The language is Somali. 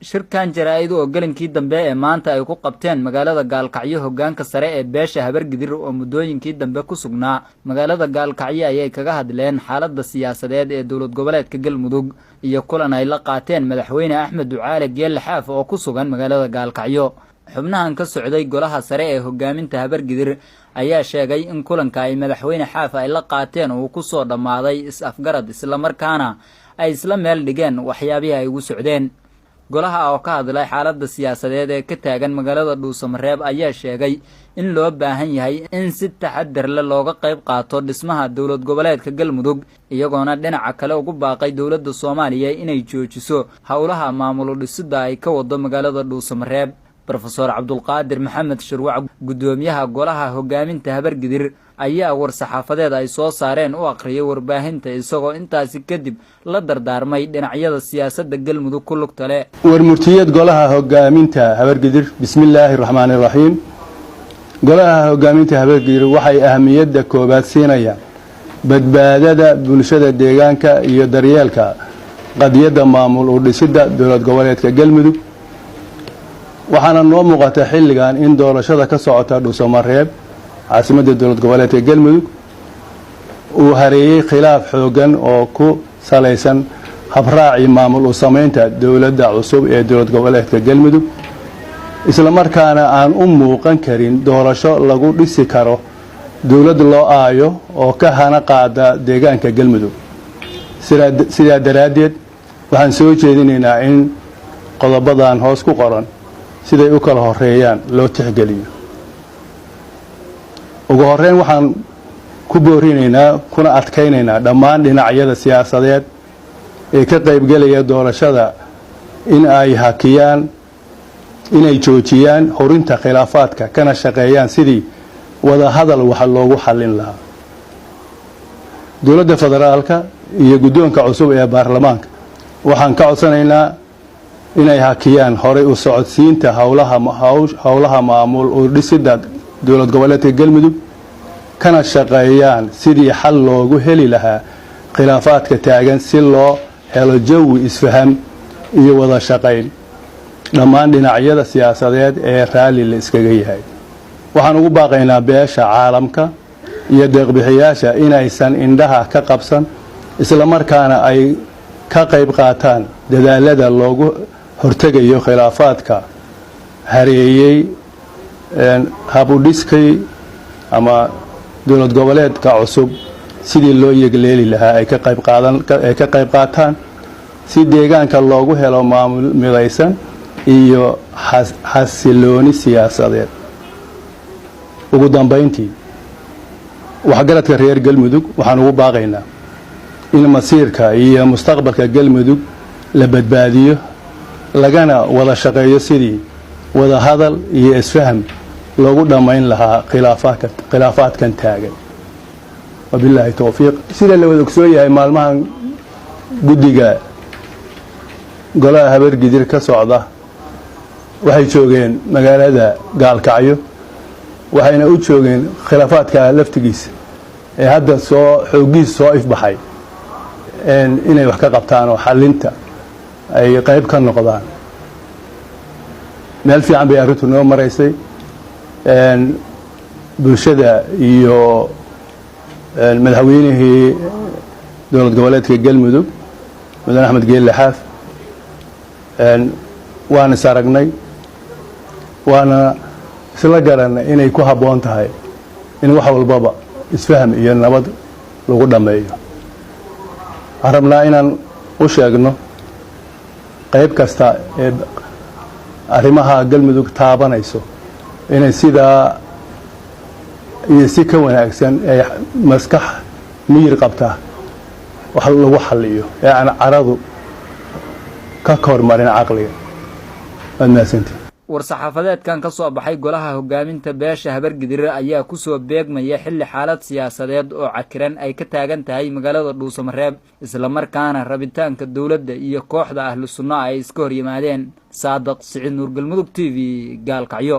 Shirkan jaraa'id oo gelinkii dambe ee maanta ay ku qabteen magaalada Gaalkacyo hoggaanka sare ee beesha Habargidir oo muddooyinkii dambe ku sugnaa magaalada Gaalkacyo ayay kaga hadleen xaaladda siyaasadeed ee dowlad goboleedka Galmudug iyo kulan ay la qaateen Madaxweyne Axmed Ducaale Geelle Xaaf oo ku sugan magaalada Gaalkacyo. Xubnahan ka socday golaha sare ee hogaaminta Habargidir ayaa sheegay in kulanka ay Madaxweyne Xaaf ay la qaateen uu ku soo dhammaaday is-afgarad, islamarkaana ay isla meel dhigeen waxyaabihii ay ugu socdeen. Golaha oo ka hadlay xaaladda siyaasadeed ee ka taagan magaalada Dhuusamareeb ayaa sheegay in loo baahan yahay in si taxadar leh looga qayb qaato dhismaha dowlad goboleedka Galmudug, iyagoona dhinaca kale ugu baaqay dowladda Soomaaliya inay joojiso howlaha maamul dhisidda ay ka wado magaalada Dhuusamareeb. Brofesor Cabdulqaadir Maxamed Shirwac, guddoomiyaha golaha hogaaminta Habargidir, ayaa war-saxaafadeed ay soo saareen u akhriyay warbaahinta, isagoo intaasi kadib la dardaarmay dhinacyada siyaasadda Galmudug ku lugta leh. War murtiyeed golaha hogaaminta Habargidir. Bismillaahi raxmaani raxiim. Golaha hogaaminta Habargidir waxay ahmiyadda koowaad siinayaan badbaadada bulshada deegaanka iyo daryeelka qadiyadda maamul u dhisidda dowlad goboleedka Galmudug. Waxaana noo muuqata xilligan in doorashada ka socota Dhuusamareeb, caasimadda dowlad goboleedka Galmudug, uu hareeyey khilaaf xooggan oo ku salaysan habraacii maamul u samaynta dowladda cusub ee dowlad goboleedka Galmudug, islamarkaana aan u muuqan karin doorasho lagu dhisi karo dowlad loo aayo oo ka hana qaada deegaanka Galmudug. Sidaa daraaddeed, waxaan soo jeedinaynaa in qodobadan hoos ku qoran siday u kala horeeyaan loo tixgeliyo. Ugu horeyn, waxaan ku boorinaynaa kuna adkaynaynaa dhammaan dhinacyada siyaasadeed ee ka qaybgelaya doorashada in ay hakiyaan, inay joojiyaan horinta khilaafaadka, kana shaqeeyaan sidii wadahadal wax loogu xallin lahaa. Dowladda federaalka iyo guddoonka cusub ee baarlamaanka waxaan ka codsanaynaa inay hakiyaan horay u socodsiinta howlaha maamul u dhisidda dowlad goboleedka Galmudug, kana shaqeeyaan sidii xal loogu heli lahaa khilaafaadka taagan, si loo helo jawi isfaham iyo wada shaqayn dhammaan dhinacyada siyaasadeed ee raalli la iskaga yahay. Waxaan ugu baaqaynaa beesha caalamka iyo deeqbixiyaasha inaysan indhaha ka qabsan, islamarkaana ay ka qayb qaataan dadaalada loogu hortegayo khilaafaadka hareeyey habudhiskii ama dowlad goboleedka cusub sidii loo yegleeli lahaa, ay ka qayb qaataan si deegaanka loogu helo maamul midaysan iyo xasilooni siyaasadeed. Ugu dambayntii, waxgaradka reer Galmudug waxaan ugu baaqaynaa in masiirka iyo mustaqbalka Galmudug la badbaadiyo, lagana wada shaqeeyo sidii wada hadal iyo isfaham loogu dhammayn lahaa khilaafaadkan taagan. Wabilaahi towfiiq. Sida la wada ogsoon yahay, maalmahan guddiga golaha Habargidir ka socda waxay joogeen magaalada Gaalkacyo, waxayna u joogeen khilaafaadka laftigiisa ee hadda soo xooggiisa soo ifbaxay inay wax ka qabtaan oo xallinta ay qayb ka noqdaan. Meel fiican bay arrintu noo maraysay. Bulshada iyo madaxweynihii dowlad goboleedka Galmudug, Mudane Axmed Geelle Xaaf, waan is aragnay, waana isla garanay inay ku habboon tahay in wax walbaba isfaham iyo nabad lagu dhammeeyo. Waxaan rabnaa inaan u sheegno qayb kasta ee arrimaha Galmudug taabanayso inay sidaa iyo si ka wanaagsan ee maskax miyir qabta wax lagu xalliyo ee aan caradu ka kormarin caqliga. Waad mahadsantii. War-saxaafadeedkan ka soo baxay golaha hogaaminta beesha Habargidir ayaa kusoo beegmaya xilli xaalad siyaasadeed oo cakiran ay ka taagan tahay magaalada Dhuusamareeb, islamarkaana rabitaanka dowladda iyo kooxda Ahlu Sunno ay iska hor yimaadeen. Saadaq Siciid Nuur, Galmudug TV, Gaalkacyo.